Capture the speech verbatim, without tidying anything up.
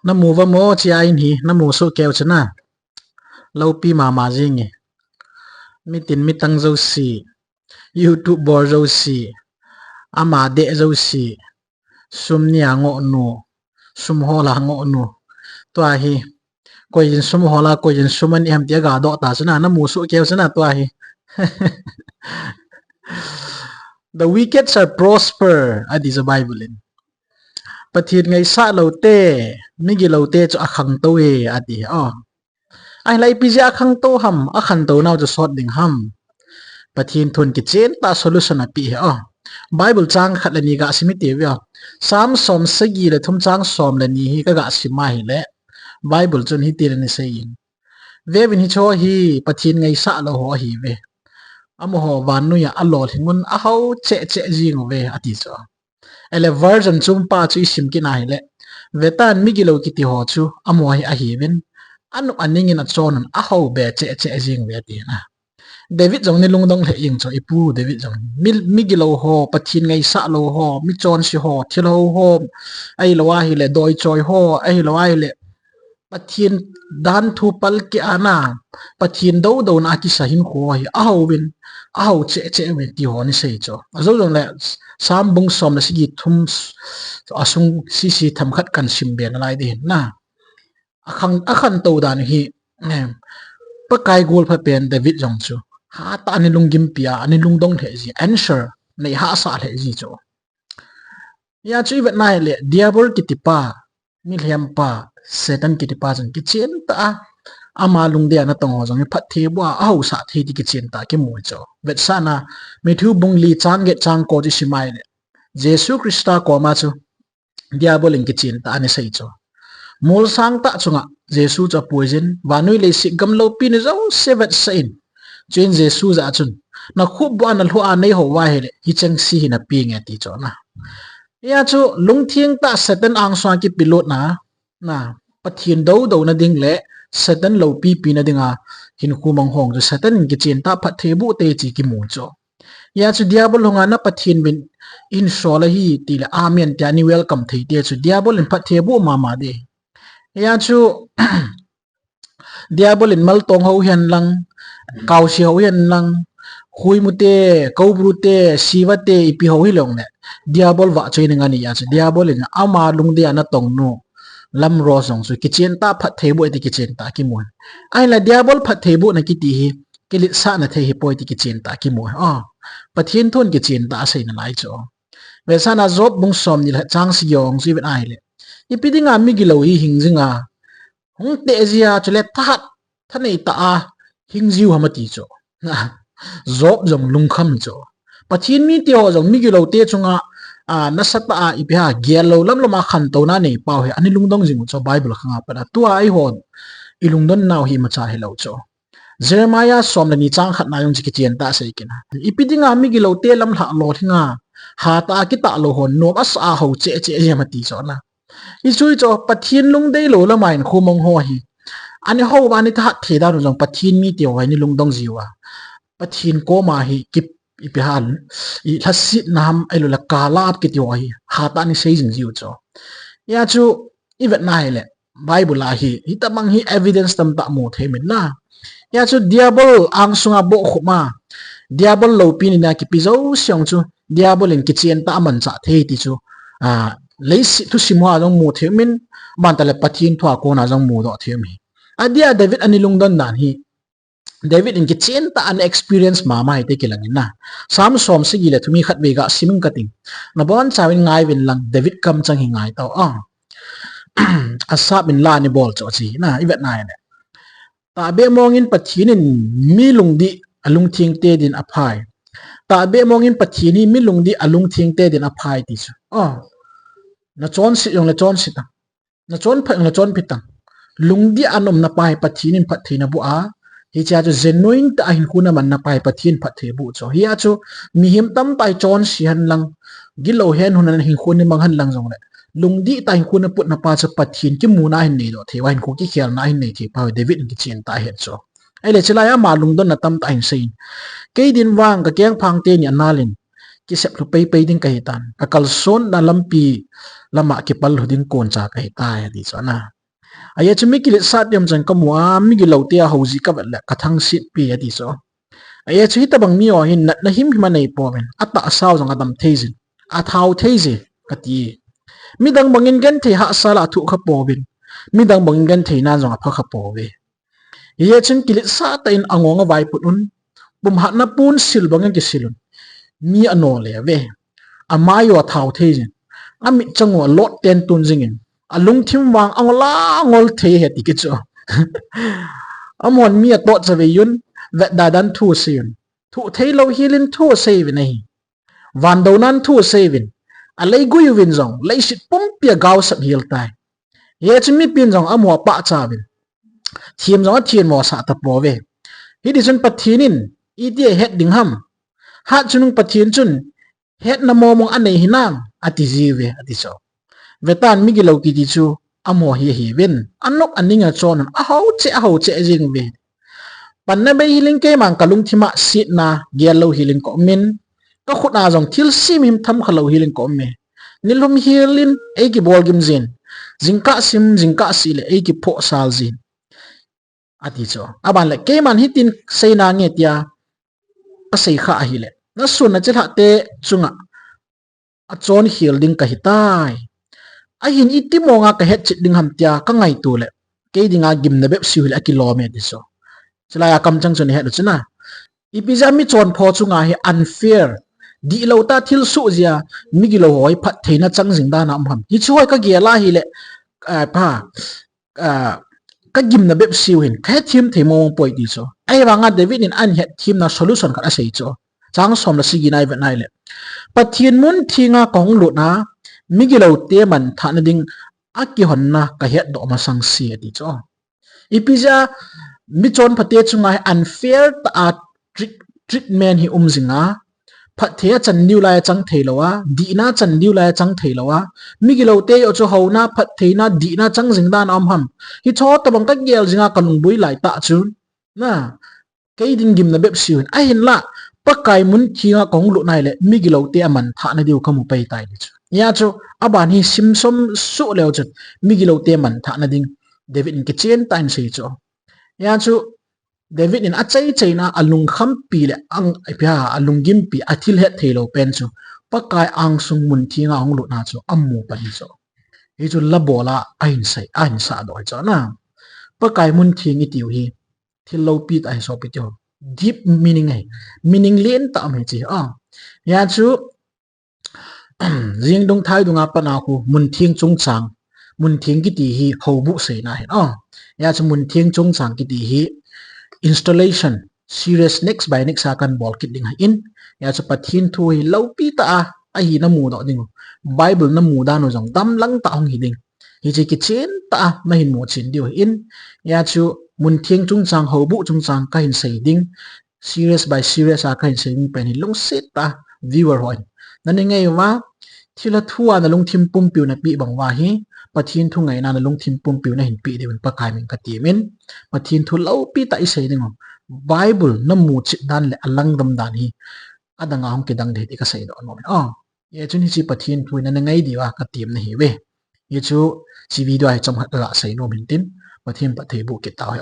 Namu uvam o, chia in hi, namu soh keu chu na. Loupi mama jing e. Mitin mitang jouse, YouTube bol jouse, ama deh jouse, sum nia ngoh nu, sum hola ngoh nu. Tua hi, koi in sum hola, koi in sum ani ham tia ga doh ta chu na, namu soh keu chu na tua hi. The wicked shall prosper, ati chu Bible in. Pathen ngaisah lou te, migilou te chu akhangtou e, ati. Oh. Ahinla ipi jeh a akhangtou ham, akhantou nau chu sot ding ham. Pathen thun kichen tah solution ape hi. Oh. Bible chang khat le ni ga sim hite ve. Oh. Psalm som sagi le thum chang som le ni hi ka ga sim ahile, Bible chun hiti le ni sei in. Veuvin, hiche hi Pathen ngaisah lou ho ahi ve. Amaho vannoi a alolhing un ahao cheh cheh jing uve, ati chu. Ahile version chom pa chu isim kit na hile, vetan, migilou kiti ho chu amaho hi ahiuvin, anop aning in achon un ahao be cheh cheh jing uve, ati na. David jong ni lungdong lheh jeng chu, ipu David jong. Mi, migilou ho, Pathen ngaisah lou ho, michonse ho, thilhou ho, ahilou ahile doichoi ho, ahilou ahile Pathen dan thu palkeh a na, Pathen doudouna a kisa hinkho hi ahaovin, ahao cheh cheh uvin ti ho ni sei chu. Ajou jongle Psalm bung som le sagi thum asung sese themkhat kan sim be nalai ding ahin na. Akhang, akhantou dan hi, em, Pakai golphapen David jong chu hatah a ani lunggimpi a, ani lungdong lheh ji, answer nei hahsa lheh ji chu. Hia chu ivet na hile, Diabol kiti pa, milhem pa, Satan kiti pa chun kichen tah a ama lungdei a natong ho jong hi phattheiboh a ahaosah thei ti kichen tah a kimu chu. Vetsahna, Matthew bung li chang get chang ko chu isim ahile, Jesu Christa koma chu Diabol in kichen tah a ana sei chu. Molsang tah chunga Jesu chu apuijin, vannoi leiset gam loupina jouse vetsah in. Chuin Jesu jah a chun, nakhupboh a nalhuh a neihou uva ahile, hichengse hi napeh inge, ati chu na. Hia chu lungtheng tah Satan angsunga kipelutna, na, Pathen doudouna ding le Satan loupipina dinga hinkho mang ho chu Satan in kichen tah, phattheiboh te ti kimu chu. Hia chu Diabol hunga na Pathen vin hinsol ahi tile amen tia ana welcome thei te chu Diabol in phattheiboh mama ding. Hia chu Diabol in maltong ho hihen lang, kaose ho hihen lang, huimu te, koubru te, siva te, ipi ho hilou le, Diabol vahchoina ngen ahi. Hia chu Diabol in ama lungdei a natong nu, Lamrose jong chu kichen tah, phattheiboh e ti kichen tah a kimu. Ahinla Diabol phattheibohna kiti hi kiletsahna thei hipoi ti kichen tah a kimu. Oh, Pathen thun kichen tah a asei nalai chu. Vetsahna, Job bung som ni le chang sagi jong chu ivet ahile, ipi dinga migilou hi hing jing a, hung teh ji a, chule thahat, thanei tah a hing jiu ham ati chu. Job jong lungkham chu. Pathen mite ho jong migilou te chunga, a, nasatah a ipi ham gel lou lamlam a khantouna anei pau hi ana lungdong jing u chu Bible khang a pat a. Tua eihon ilungdon nau hi imacha hilou chu. Jeremiah som le ni chang khat na jong chu kichen tah a asei kit na. Ipi dinga migilou te lamlhah lolhing a, hatah a kitah lou hon nom asah a hao cheh cheh ji ham ati chu na. Hichu chu Pathen lungdei lou lama hinkho mang ho hi, ana hao uva ana thahat thei dan u jong Pathen mite ho hi ana lungdong jiu a, Pathen koma hi ki, ipi ham, i lhasetna ham, ahilouleh kalap kiti ho hi hatah a ana sei jing jiu chu. Hia chu ivet na hile, Bible a hi hitobang hi evidence tamtah mu thei um in na. Hia chu Diabol angsunga bohkhup a, Diabol loupina a kipe jouse jong chu Diabol in kichen tah a amanchah thei ti chu, a, leiset thusim hoa jong mu thei um in, aban tah le Pathen thua kona jong mudoh thei um ahi. Adia David ana lungdon dan hi, David in kichen tah a ana experience mama ahi ti kilang in na. Psalm som sagi le thum hi khatvei ga sim inge kati. Nabonchauvin ngai uvin lang, David kamchang hi ngai tau. Ah. Asaph in la ana bol chu ahi na, ivet na hile. Tahbeh mong in Pathen in mi lungdih alungtheng te din aphai. Tahbeh mong in Pathen hi mi lungdih alungtheng te din aphai ti chu. Oh. Nachonset jongle chonset tang. Nachonphat jongle chonphat tang. Lungdih a ana umna pa hi Pathen in phatthei ana boh a. Hichea chu genuine tah a hinkho ana manna pa hi Pathen in phatthei aboh chu. Hia chu mihem tamtah hi chonse hen lang, gilou hen hun a hinkho ana mang hen lang jongle, lungdih tah a hinkho ana putna pa chu Pathen kimuna ahin neidoh thei uva, hinkho kikhelna ahin nei thei pa hi David in kichen tah ahi chu. Ahile chulai a ama lungdonna tamtah ahin sei in. Kei din vang kakengphang teni anal in, kisep lhu peipei ding kahitan. Kakalsonna lampi lama kipal lhu ding koncha kahitai, ati chu ana. Ajeh chu mi kiletsah te umchan kamu a, migilou te a houji kavet le kathangsetpi, ati chu. Ajeh chu hitobang miho hin natna himhim anei pouvin, atahsa u jong adam thei jin, athao thei jin, kati. Midang bangin genthei hahsa la athoh kha pouvin, midang bangin genthei nan jong apha kha pouve. Hijeh chun kiletsah tah in angong avaiput un, pumhatna pon sil bangin kisil un, mi anole uve. Amai u athao thei jin, amit chang u alot ten tun jingin, alungthim vang angol angol thei ahi ti kichu. Amahon mi atohcha vei un, vetda dan thu asei un, thoh theilou helin thu asei uvin ahi. Van dounan thu asei uvin, aleigui uvin jong leiset pumpi a gaosap hel tai. Hijeh chun mipin jong amaho apahcha uvin, them jong athem mosah tapouve. Hitichun Pathen in iti ahet ding ham? Hatchungnung Pathen chun hetna momong anei hinam, ati jiuve, ati chu. Vetan, migilou kiti chu amaho hi ahiuvin, anop aning achon un, ahao cheh, ahao cheh jing uve. Panna bei helin keiman kalungthim a setna gellou helin kaumin, kakhut a jong thilse himhim thamkha lou helin kaume. Nilhum helin eikibol gim jin, jingkah sim, jingkah seh le eikiphohsal jin, ati chu. Aban le keiman hitin sei nange tia kasei kha ahile, nasun nachilhah te chunga achon khel ding kahitai. Ahin iti monga kahetchet ding ham tia kangaito le, kei dinga gimna bepseh u hile akilom e, ati chu. Chulai a kamchang chu nahet u chu na. Ipi jeh a michonpha chunga hi unfair, dihlou tah thilsoh jeh a migilou ho hi phattheina chang jing dan a um ham? Hiche ho hi kagel a hile, ah, pa, ah, kagimna bepseh u hin kahetthem thei mong poi, ti chu. Ahivanga David in ahin hetthemna solution khat asei chu. Chang som le sagi na ivet nai le, Pathen munthenga kahung lut a, migilou te manthahna ding akihonna kahetdoh masang se, ati chu. Ipi jeh a michonpha te chunga hi unfair tah a treat-, treatment hi um jinga, phatthei achan diu lai achang theilou a, dihna achan diu lai achang theilou a, migilou te joh chu houna, phattheina, dihna chang jing dan a um ham? Hiche tobang kagel jinga kalungboi lai tah chu, na, kei ding gimna bepseh u hin. Ahinla, Pakai munthenga kahung lut nai le, migilou te amanthahna diu kamu pei tai, ti chu. Hijeh chun aban hi simsom soh leu chun, migilou te manthahna ding David in kichen tah in asei chu. Hijeh chun David in achaichaina, alungkhampi le ang, ipi ham, alunggimpi, athil hetthei lou pen chu Pakai angsung munthenga ahung lutna chu amu pan ahi chu. Hichu labol a ahin sei, ahin sahdoh ahi chu na. Pakai muntheng itiu hi thil loupi tah ahi sopi teho. Deep meaning ahi. Meaning lentah um ahi chu. Ah. Hijeh chun jingdung thaidung a pat a khu muntheng chungchang, muntheng kiti hi houbuh seina ahin. Ah. Hijeh chun muntheng chungchang kiti hi installation series next by next a kahin bol kit ding ahin. Hijeh chun Pathen thu hi loupi tah a, ahina mudoh ding u, Bible namu dan u jong damlang tah hung hi ding, hiche kichen tah a nahin muchen diu ahin. Hijeh chun muntheng chungchang, houbuh chungchang kahin sei ding, series by series a kahin sei ding pen hi lungset tah a viewer ho in nana ngai uva, thilha thu a nalungthim pumpiu napeh bang uva hi, Pathen thu ngaina nalungthim pumpiu nahin peh diuvin Pakai min katemin, Pathen thu loupi tah isei ding u, Bible namu chet dan le alangdam dan hi adang a hung kidang ding ti kaseidoh nom e. Ah. Hijeh chun hiche Pathen thu hi nana ngai diuva katemna ahiuve. Hichu hiche video a hi chomkhat kaga sei nom in tin, Pathen phatthei boh kit tauhen.